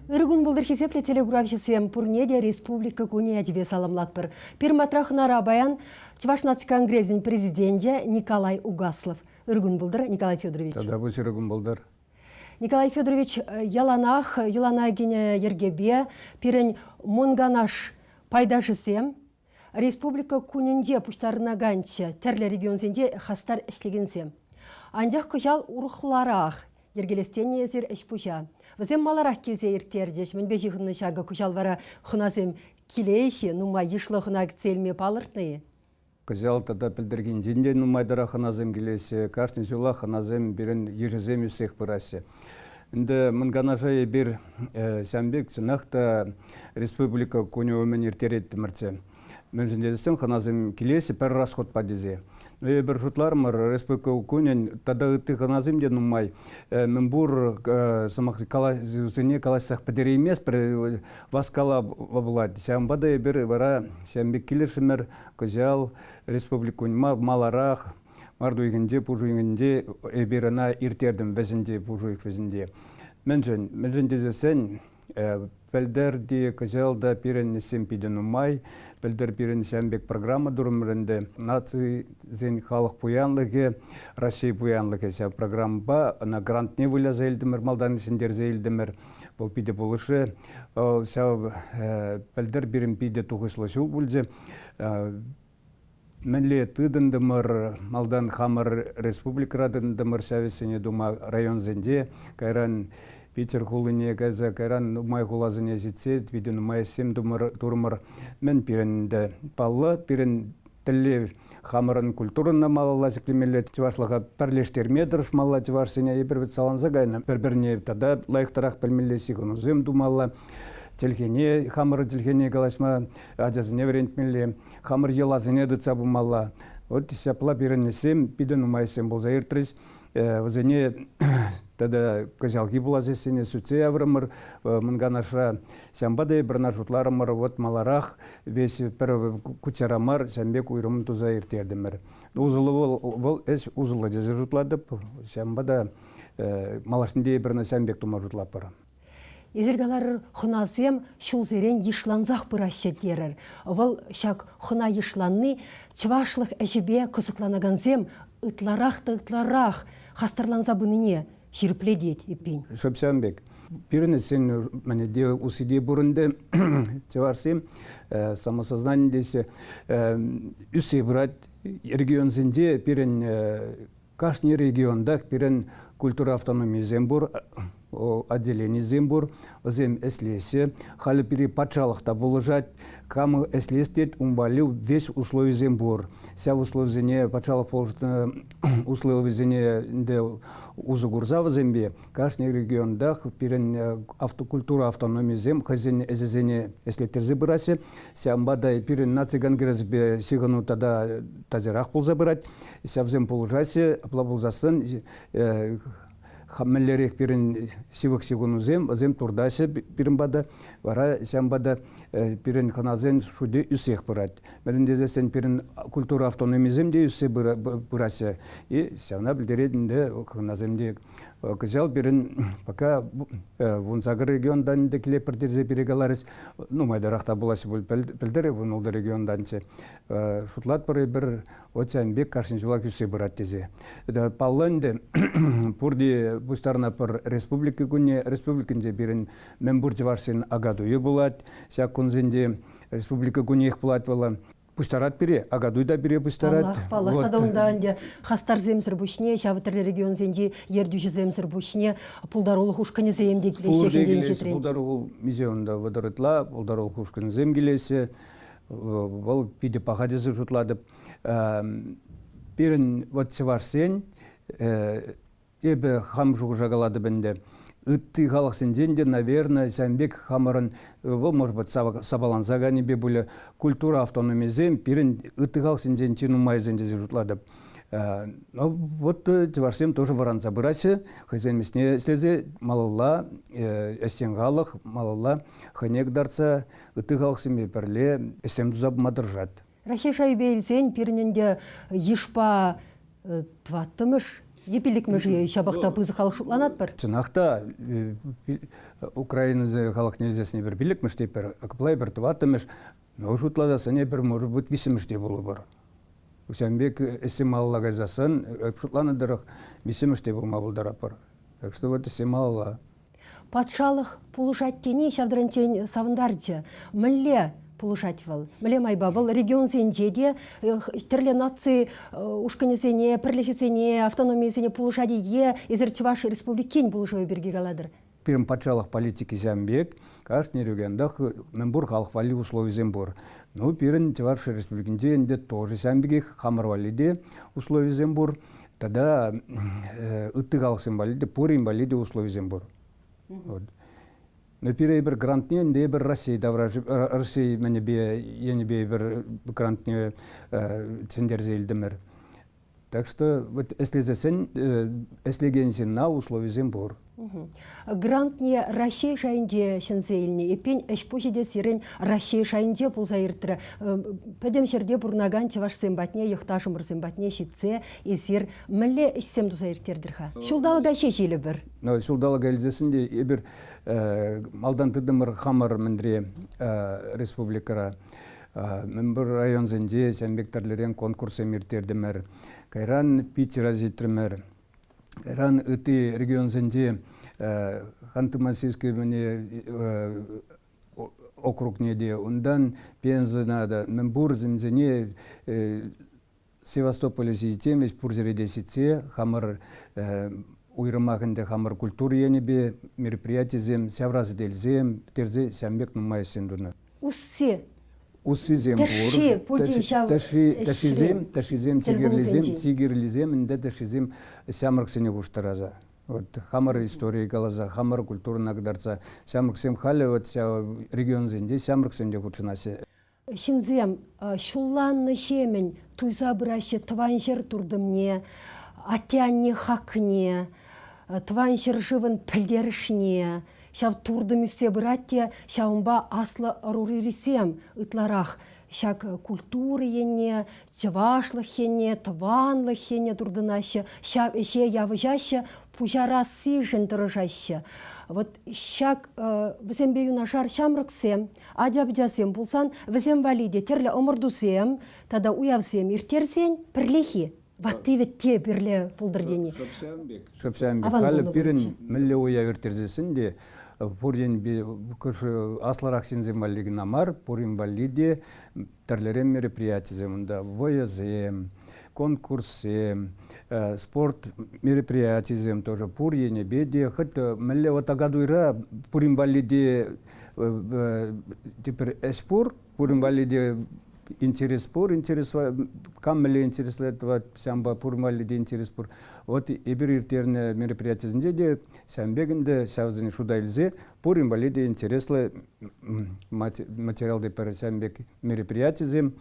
Ырӑ кун пултӑр, хисеплӗ телекуравҫӑсем! Пурне те Республика кунӗ ячӗпе саламлатпӑр. Пирматра хӑнара паян Чӑваш наци конгресӗн президенчӗ Николай Угаслов. Ырӑ кун пултӑр, Николай Федорович. Тата пуҫ ырӑ кун пултӑр. Николай Федорович, яланах йӑлана кӗнӗ йӗркепе пирӗн Мӑн Канаш пайташӗсем Республика кунӗнче пуҫтарӑнаканччӗ тӗрлӗ регионсенче хастар ӗҫлекенсем. Анчах кӑҫал урӑхларах йӗркелес тенӗ эсир ӗҫ-пуҫа. Вӗсем маларах килсе ирттерчӗҫ. Мӗнпе ҫыхӑннӑ ҫакӑ? Кӑҫал вара хӑнасем килейӗҫ-и? Нумай йышлӑ хӑна кӗтсе илме палӑртнӑ-и? Кӑҫал тата пӗлтӗрхинчен те нумайтарах хӑнасем килеҫҫӗ. Кашни ҫулах хӑнасем пирӗн йышӗсем ӳссех пыраҫҫӗ. Ӗнтӗ Мӑн Канаша эпир ҫавӑн пек чӑнах та Республика кунӗ умӗн ирттереттӗмӗрччӗ. Мӗншӗн тесен хӑнасем килеҫҫӗ пӗр расходпа тесе. Ну, эпир шутларӑмӑр, Республика кунӗн тата ытти хӑнасем те нумай. Мӗнпур сӑмах калаҫусене калаҫсах пӗтерейместпӗр, васкала пулать. Ҫавӑнпа та эпир вара ҫавӑн пек килӗшрӗмӗр. Кӑҫал Республика маларах март уйӑхӗнче, пуш уйӑхӗнче эпир ӑна ирттертӗм вӗҫӗнче, пуш уйӑх вӗҫӗнче. Мӗншӗн? Мӗншӗн тесессӗн пӗлтӗр те, кӑҫал та пирӗн ӗҫсем питӗ нумай. Пӗлтӗр пирӗн ҫавӑн пек программа турӑмӑр ӗнтӗ. Нацисен халӑх пуянлӑхӗ, Раҫҫей пуянлӑхӗ ҫав программӑпа ӑна грантне выляса илтӗмӗр, малтан ҫӗнтерсе илтӗмӗр. Вӑл питӗ пулӑшрӗ. Ҫав пӗлтӗр пирӗн питӗ тухӑҫлӑ ҫул пулчӗ. Мӗнле тытӑнтӑмӑр, малтан хамӑр республикӑра тытӑнтӑмӑр ҫав ӗҫсене тума районсенче, кайран Питӗр хулине кайса, кайран нумай хуласене ҫитсе питӗ нумай ӗҫсем турӑмӑр. Мӗн пирӗн ӗнтӗ паллӑ, пирӗн тӗллев хамӑрӑн культурӑна малалла ҫӗклемелле, чӑвашлӑха пӗрлештерме тӑрӑшмалла чӑвашсене. Эпир вӗт саланса кайнӑ, пӗр-пӗрне тата лайӑхтарах пӗлмелле ҫыхӑнусем тумалла, чӗлхене, хамӑр чӗлхене калаҫма ачасене вӗрентмелле, хамӑр йӑласене тытса пымалла. Вот ҫапла пирӗн ӗҫсем питӗ нумай ӗҫсем пулса иртрӗҫ. Вӗсене тата кӑҫалхи пулас ӗҫсене сӳтсе яврӑмӑр Мӑн Канашра. Ҫавӑнпа та эпир ӑна шутларӑмӑр, вот маларах весь пӗр кучера мар, ҫавӑн пек уйрӑм туса ирттертӗмӗр. Усӑллӑ вӑл, вӑл ӗҫ усӑллӑ тесе шутлатӑп. Ҫавӑнпа та малашне те эпир ӑна ҫавӑн пек тума шутлатпӑр. Эсир каларӑр, хӑнасем ҫулсерен йышлансах пыраҫҫӗ терӗр. Вӑл ҫак хӑна йышланни чӑвашлӑх ӗҫӗпе кӑсӑкланакансем ытларах та ытларах хастарланса пынине ҫирӗплетет эппин. Шӑп ҫавӑн пек. Пирӗн ӗҫсен мӗне те усси те пур ӗнтӗ. Чӑвашсем самосознание тесе ӳссе пырать. Регионсенче пирӗн кашни регионтах пирӗн культура автономийӗсем пур, отделенисем пур, вӗсем ӗҫлеҫҫӗ. Халӗ пире патшалӑх та пулӑшать. Кам ӗҫлес тет, ун валли весь условисем пур. Ҫав условисене, патшалӑх пулӑшнӑ условисене ӗнтӗ усӑ курса вӗсемпе кашни регионтах пирӗн культура автономийӗсем хӑйсен ӗҫӗсене ӗҫлеттерсе пыраҫҫӗ. Ҫавӑнпа та пирӗн наци конгресӗпе ҫыхӑну тата тачӑрах пулса пырать. Ҫавсем пулӑшаҫҫӗ. Апла пулсассӑн мӗнлерех пирӗн ҫывӑх ҫыхӑнусем, вӗсем туртаҫҫӗ пирӗн пата. Вара ҫавӑнпа та пирӗн хӑнасен шучӗ ӳссех пырать. Мӗншӗн тесессӗн пирӗн культура автономийӗсем те ӳссе пыраҫҫӗ. И ҫавна пӗлтерет ӗнтӗ хӑнасем те. Кӑҫал пирӗн пока 18 регионтан ӗнтӗ килетпӗр тесе пире каларӗҫ. Нумайтарах та пулаҫҫӗ пуль пӗлтӗр 16 регионтанччӗ. Шутлатпӑр эпир Оцен пек кашни ҫулах ӳссе пырать тесе. Паллӑ ӗнтӗ, пурте пуҫтарӑнатпӑр республика кунне. Республикинче пирӗн мӗнпур чӑвашсен Акатуйӗ пулать. Ҫак кунсенче республика куннех пулать вӑл. Пуҫтарать пире, Акатуй та пире пуҫтарать. Паллах, паллах. Вот. Тата унта ӗнтӗ хастарсемсӗр пуҫне, ҫав тӗрлӗ регионсенчи ертӳҫӗсемсӗр пуҫне пултарулӑх ушкӑнӗсем те килеҫҫӗ. Пурте килеҫҫӗ. Пултарулӑх миҫе унта 30 ытла, пултарулӑх ушкӑнӗсем килеҫҫӗ. Вӑл питӗ паха тесе шутлатӑп. Пирӗн вот чӑвашсен эпӗ хам шухӑша калатӑп ӗнтӗ, ытти халӑхсенчен те, наверное, ҫавӑн пек хамӑрӑн, вӑл, может быть, сапаланса кайнипе пулӗ, культура автономийӗсем пирӗн ытти халӑхсенчен чи нумайсен тесе шутлатӑп. Ну, вот чӑвашсем тоже вӑранса пыраҫҫӗ, хӑйсен ӗҫне ӗҫлесе малалла ӗҫчен халӑх малалла хӑйне кӑтартса ытти халӑхсемпе пӗрле ӗҫсем туса пыма тӑрӑшать. Раҫҫей шайӗпе илсен пирӗн ӗнтӗ йышпа тӑваттӑмӗш Е пиллӗкмӗш ҫапах та пысӑк халӑх шутланатпӑр? Чӑнах та, Украина халӑхне илсессӗн эпир пиллӗкмӗш тетпӗр, капла эпир тӑваттӑмӗш, но шутласассӑн эпир, может быть, виҫҫӗмӗш те пулӑпӑр. Ҫавӑн пек ӗҫсем малалла кайсассӑн, шутланӑ тӑрӑх, виҫҫӗмӗш те пулма пултаратпӑр. Так что вот ӗҫсем малалла. Патшалӑх пулӑшать тени ҫав таранччен савӑнтарчӗ. Мӗнле пулӑшать вӑл? Мӗнле майпа? Вӑл регионсенче те тӗрлӗ наци ушкӑнӗсене, пӗрлӗхӗсене, автономийӗсене пулӑшать-и е эсир Чӑваш Республикин пулӑшӑвӗ пирки калатӑр? Пирӗн патшалӑх политикисем пек кашни регионтах мӗнпур халӑх валли условисем пур. Ну, пирӗн Чӑваш Республикинче ӗнтӗ тоже ҫавӑн пекех хамӑр валли те условисем пур. Тата ытти халӑхсем валли те, пурин валли те условисем пур. Вот. Но пире эпир грантне ӗнтӗ эпир Россия таврашӗ Россия мӗнӗпе енӗпе эпир грантне чӗнтерсе илтӗмӗр. Так что вот ӗҫлесессӗн ӗҫлекен ҫынна условисем пур. Грантне Раҫҫей шайӗнче ҫӗнсе илнӗ. Эппин, ӗҫ-пуҫӗ те сирӗн Раҫҫей шайӗнче пулса иртрӗ. Пӗтӗм ҫӗрте пурӑнакан чӑвашсем патне, йӑхташӑмӑрсем патне ҫитсе эсир мӗнле ӗҫсем туса ирттертӗр-ха? Ҫулталӑка ҫеҫ илӗпӗр. Ҫулталӑка илсессӗн те эпир малтан тытӑмӑр хамӑр мӗнре республикӑра. Мӗнпур районсенче ҫавӑн пек тӗрлӗрен конкурссем ирттертӗмӗр. Кайран Питера ҫитрӗмӗр. Кайран ытти регионсенче Ханты-Мансийский округне те, унтан Пензӑна та мӗнпур ҫынсене Севастополе ҫитсен вӗҫ пур ҫӗре те ҫитсе хамӑр уйрӑмах ӗнтӗ хамӑр культура енӗпе мероприятисем, ҫавра сӗтелсем пӗтерсе ҫавӑн пек нумай ӗҫсем тунӑ. Усси. Уссисем пур. Пулчӗ ҫав тӗшшисем, тӗшшисем, тигерлисем, тигерлисем ӗнтӗ тӗшшисем ҫамрӑксене хуштараса. Вот хамӑр историе каласа, хамӑр культурӑна кӑтартса ҫамрӑксем халӗ вот ҫав регионсенче ҫамрӑксем те хутшӑнаҫҫӗ. Ҫынсем ҫулланнӑ ҫемӗн туйса пыраҫҫӗ тӑван ҫӗр туртӑмне, атте-анне хакне, тӑван ҫӗршывӑн пӗлтерӗшне. Ҫав туртӑм ӳссе пырать те ҫавӑнпа аслӑ ӑрурисем ытларах ҫак культура енне, чӑвашлӑх енне, тӑванлӑх енне туртӑнаҫҫӗ, ҫав ӗҫе явӑҫаҫҫӗ, пуҫарассишӗн тӑрӑшаҫҫӗ. Вот ҫак вӗсемпе юнашар ҫамрӑксем, ача-пӑчасем пулсан вӗсем валли те тӗрлӗ ӑмӑртусем тата уявсем ирттерсен пӗрлехи ватти-вӗтти пӗрле пултӑр тени. Шӑпсем пек. Халӗ пирӗн мӗнле уяв ирттерсессӗн те пур енпе аслӑрах ҫынсем валли кӑна мар, пурин валли те тӗрлӗрен мероприятисем унта, вӑйӑсем, конкурссем, спорт мероприятийӗсем тоже пур енӗпе те, хоть мӗнле вот Акатуйра пурин валли те теперь ӗҫ пур, пурин валли те интерес пур, интерес кам мӗнле интереслет, ҫавӑнпа пур валли те интерес пур. Вот эпир ирттернӗ мероприятисенче те ҫавӑн пек ӗнтӗ ҫавсене шута илсе пурин валли те интереслӗ материал тепӗр ҫавӑн пек мероприятисем,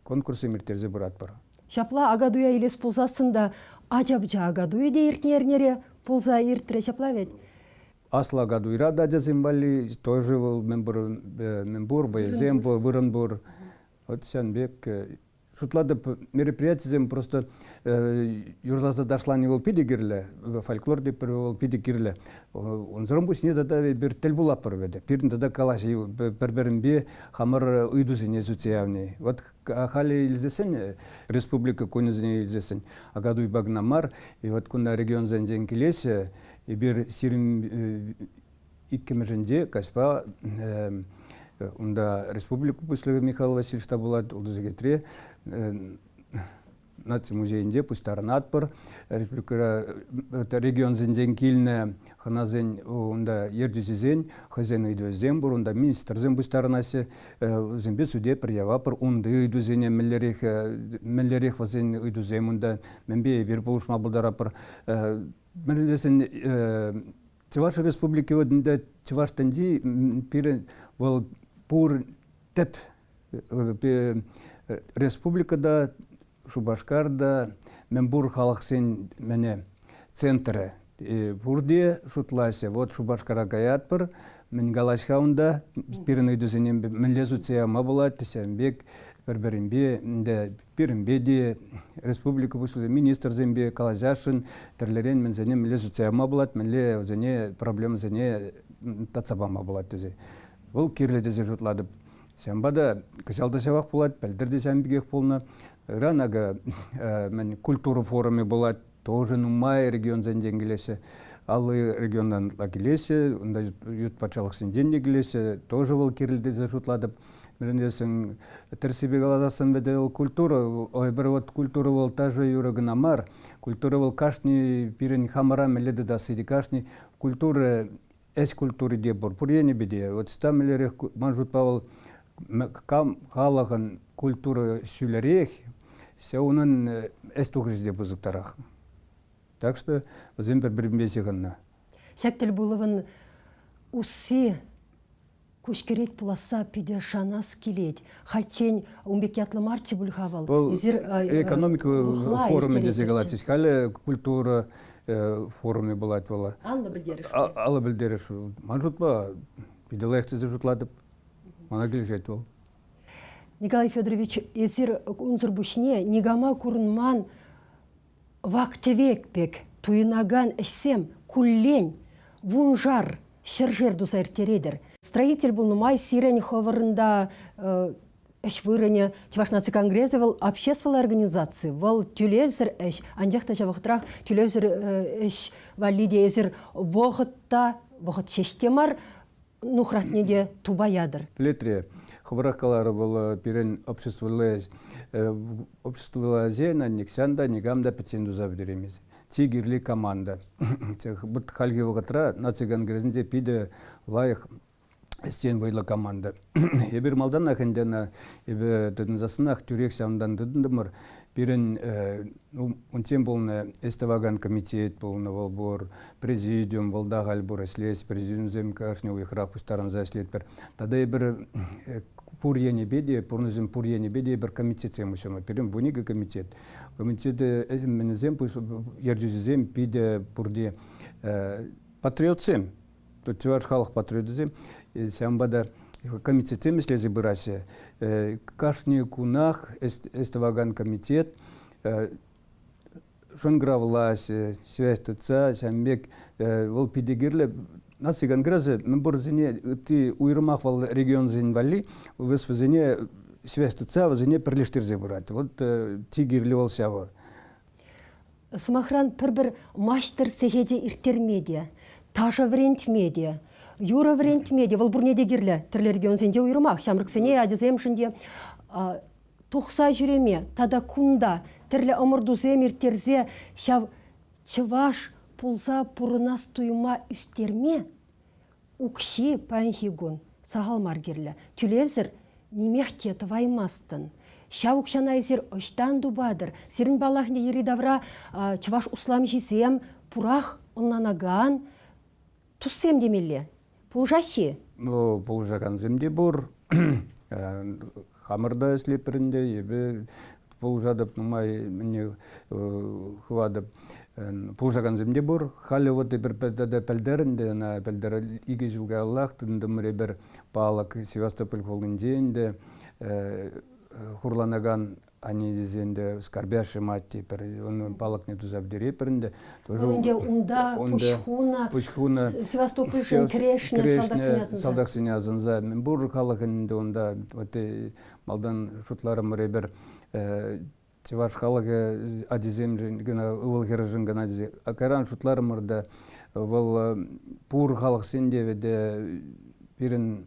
конкурссем ирттерсе пыратпӑр. Ҫапла Акатуя илес пулсассӑн та ача-пӑча Акатуйӗ те иртнӗ эрнере пулса иртрӗ, ҫапла вӗт? Аслӑ Акатуйра та ачасем валли тоже вӑл мӗнпур вӑйӑсем пур, вырӑн пур. Вот ҫавӑн пек шутлатӑп, мероприятисем просто юрласа ташлани вӑл питӗ кирлӗ, фольклор тепӗр вӑл питӗ кирлӗ. Унсӑрӑн пуҫне тата эпир тӗл пулатпӑр вӗт. Пирӗн тата калаҫу пӗр-пӗринпе хамӑр ыйтусене сӳтсе явни. Вот халӗ илсессӗн, республика кунӗсене илсессӗн, Акатуйпа кӑна мар, и вот кунта регионсенчен килеҫҫӗ, эпир сирӗн иккӗмӗшӗнче каҫпа унта республика Пуҫлӑхӗ Михаил Васильевич та пулать, ултӑ сехетре Наци музейӗнче пуҫтарӑнатпӑр. Республикӑра регионсенчен килнӗ хӑнасен унта ертӳҫисен хӑйсен ыйтӑвӗсем пур, унта министрсем пуҫтарӑнаҫҫӗ. Вӗсемпе судепӗр явапӑр. Унти ыйтусене мӗнлерех, мӗнлерех вӗсен ыйтусем унта, мӗнпе эпир пулӑшма пултаратпӑр. Мӗншӗн тесен Чӑваш Республики вот ӗнтӗ чӑваш тӗнчи пирӗн вӑл пур тӗп республика та, Шупашкар та мӗнпур халӑхсен мӗне центрӗ. Пурте шутлаҫҫӗ, вот Шупашкара каятпӑр, Мӗн калаҫ-ха унта, пирӗн ыйтусене мӗнле сӳтсе яма пулать, ҫавӑн пек пӗр-пӗринпе ӗнтӗ пирӗнпе те республика пуҫлӑхӗ министрсемпе калаҫасшӑн, тӗрлӗрен мӗнсене мӗнле сӳтсе яма пулать, мӗнле вӗсене проблемӑсене татса пама пулать тесе. Вӑл кирлӗ тесе шутлатӑп. Ҫавӑнпа та кӑҫал та ҫавах пулать, пӗлтӗр те ҫавӑн пекех пулнӑ. Ыран акӑ мӗн культура форумӗ пулать, тоже нумай регионсенчен килеҫҫӗ. 50 регионтан ытла килеҫҫӗ, унта ют патшалӑхсенчен те килеҫҫӗ. Тоже вӑл кирлӗ тесе шутлатӑп. Мӗнлесен тӗрӗссипе каласассӑн вӗт вӑл культура, пӗр вот культура вӑл ташӑ юрӑ кӑна мар. Культура вӑл кашни пирӗн хамӑра мӗнле тытасси те, кашни культура ӗҫ культури те пур. Пур енӗпе те. Вот ста мӗнлерех ман шутпа вӑл кам халӑхӑн культура ҫӳлерех, унӑн ӗҫ тухӑҫӗ те пысӑктарах. Так что вӗсем пӗр-пӗринпе ҫыхӑннӑ. Ҫак тӗлпулӑвӑн усси куҫкӗрет пуласса питӗ шанас килет. Хальччен ун пек ятлӑ марччӗ пуль-ха вӑл. Вӑл экономика форумӗ тесе калатчӗҫ. Халӗ культура форумӗ пулать вӑл. Анлӑ пӗлтерӗш. Аллӑ пӗлтерӗш. Ман шутпа, питӗ лайӑх тесе шутлатӑп. Мана килӗшет вӑл. Николай Федорович, эсир унсӑр пуҫне никама курӑнман вак-тӗвек пек туйӑнакан ӗҫсем куллен вуншар, ҫӗршер туса ирттеретӗр. Строитель пулнӑ май сирӗн хӑвӑрӑн та ӗҫ вырӑнӗ Чӑваш наци конгресӗ вӑл обществӑллӑ организаци, вӑл тӳлевсӗр ӗҫ, анчах та ҫав вӑхӑтрах тӳлевсӗр ӗҫ валли те эсир вӑхӑт та, вӑхӑт ҫеҫ те мар, нухратне те тупаятӑр. Пӗлетре, хӑвӑрах каларӑр, вӑл пирӗн обществӑлла обществӑлла ӗҫе нихҫан та никам та пӗччен туса пӗтереймест. Чи кирли команда. Хальхи вӑхӑтра наци конгресӗнче питӗ лайӑх ӗҫчен вӑйлӑ команда. Эпир малтанах ӗнтӗ ӑна эпӗ тытӑнсассӑнах тӳрех ҫавӑнтан тытӑнтӑмӑр. Пирӗн унччен пулнӑ ӗҫ тӑвакан комитет пулнӑ, вӑл пур, президиум, вӑл та халь пур ӗҫлес, президиумсем кашни уйӑхрах пуҫтарӑнса ӗҫлетпӗр. Тата эпир пур енӗпе те, пурнӑҫӑн пур енӗпе те эпир комитетсем уҫрӑмӑр. Пирӗн 12 комитет. Комитет мӗнӗсем, ертӳҫисем питӗ пурте патриотсем. Чӑваш халӑх патриочӗсем ҫавӑнпа та комитетсем ӗҫлесе пыраҫҫӗ. Кашни кунах ӗҫ тӑвакан комитет шӑнкӑравлаҫҫӗ, связь тытса ҫавӑн пек вӑл питӗ кирлӗ. Наци конгресӗ мӗнпурсене ытти уйрӑмах вӑл регионсен валли вӗсене связь тытса вӗсене пӗрлештерсе пырать. Вот чи кирли вӑл ҫавӑ. Сӑмахран, пӗр-пӗр маҫтӑр сехечӗ ирттерме те, ташӑ вӗрентме те, юрӑ вӗрентме те, вӑл пурне те кирлӗ. Тӗрлӗ регионсенче уйрӑмах ҫамрӑксене, ачасемшӗн те тухса ҫӳреме тата кунта тӗрлӗ ӑмӑртусем ирттерсе ҫав чӑваш пулса пурӑнас туйӑма ӳстерме укҫи паянхи кун сахал мар кирлӗ. Тӳлевсӗр нимех те тӑваймастӑн. Ҫав укҫана эсир ӑҫтан тупатӑр? Сирӗн паллах ӗнтӗ йӗри-тавра чӑваш усламҫисем пурах ӑнланакан туссем темелле. Пулӑшаҫҫӗ-и? Ну, пулӑшакансем те пур. Хамӑр та ӗҫлетпӗр ӗнтӗ. Эпӗ пулӑшатӑп нумай мӗне хыватӑп. Пулӑшакансем те пур. Халӗ вот эпир тата пӗлтӗр ӗнтӗ ӑна пӗлтӗр 2 ҫул каяллах тытӑнтӑмӑр эпир палӑк Севастополь хулинче ӗнтӗ хурланакан анне тесе ӗнтӗ скорбящая мать тетпӗр. Унӑн палӑкне туса пӗтеретпӗр ӗнтӗ. Вӑл ӗнтӗ унта пуҫ хунӑ, пуҫ хунӑ Севастопольшӗн кӗрешнӗ салтаксене асӑнса. Салтаксене асӑнса мӗнпур халӑх ӗнтӗ унта вот малтан шутларӑмӑр эпир чӑваш халӑхӗ ачисемшӗн кӑна, ывӑл-хӗрӗшӗн кӑна тесе. Кайран шутларӑмӑр та вӑл пур халӑхсен те вӗт пирӗн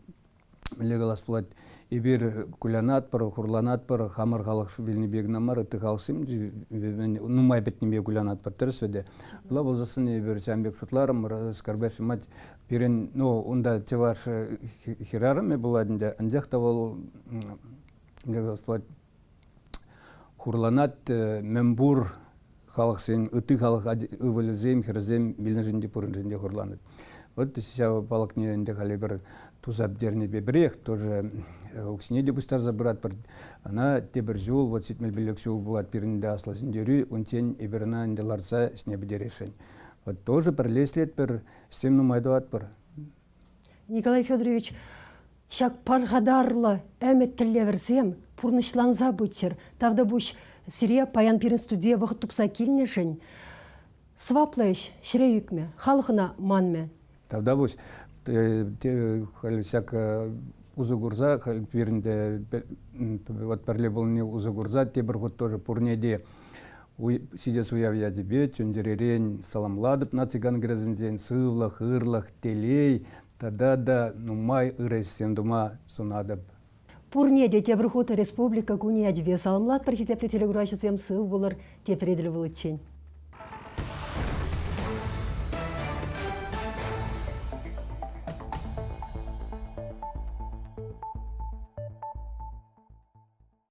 мӗнле калас пулать, эпир кулянатпӑр, хурланатпӑр, хамӑр халӑх вилнипе кӑна мар, ытти халӑхсем нумай пӗтнипе кулянатпӑр, тӗрӗс вӗт. Апла пулсассӑн эпир ҫавӑн пек шутларӑмӑр, Скорбящая мать пирӗн, ну, унта чӑваш хӗрарӑмӗ пулать ӗнтӗ, анчах та вӑл, мӗнле калас пулать, хурланать мӗнпур халӑхсен, ытти халӑх ывӑлӗсем, хӗрӗсем вилнӗшӗн те пуриншӗн те хурланать. Вот ҫав палӑкне ӗнтӗ халӗ пӗр туса пӗтернипе пӗрех тоже укҫине те пуҫтарса пыратпӑр. Ӑна тепӗр ҫул, вот 75 ҫул пулать пирӗн те Аслӑ Ҫӗнтерӳ, унччен эпир ӑна ӗнтӗ ларса ӗҫне пӗтересшӗн. Вот тоже пӗрле ӗҫлетпӗр, ӗҫсем нумай тӑватпӑр. Николай Федорович, ҫак пархатарлӑ ӗмӗт тӗллевӗрсем пурнӑҫланса пыччӑр. Тавтапуҫ сире паян пирӗн студие вӑхӑт тупса килнӗшӗн. Сӑваплӑ ӗҫ ҫӗре ӳкмӗ, халӑх ӑна манмӗ. Тавтапуҫ. Халь ҫак усӑ курса, пирӗн те вот пӗрле пулни усӑ курса тепӗр хут тоже пурне те ҫитес уяв ячӗпе чун-чӗререн саламлатӑп наци конгресӗнчен сывлӑх, ырлӑх, телей тата та нумай ырӑ ӗҫсем тума сунатӑп. Пурне те тепӗр хут Республика кунӗ ячӗпе саламлатпӑр, хисеплӗ телекураҫӑсем, сыв пулӑр, тепре тӗл пуличчен.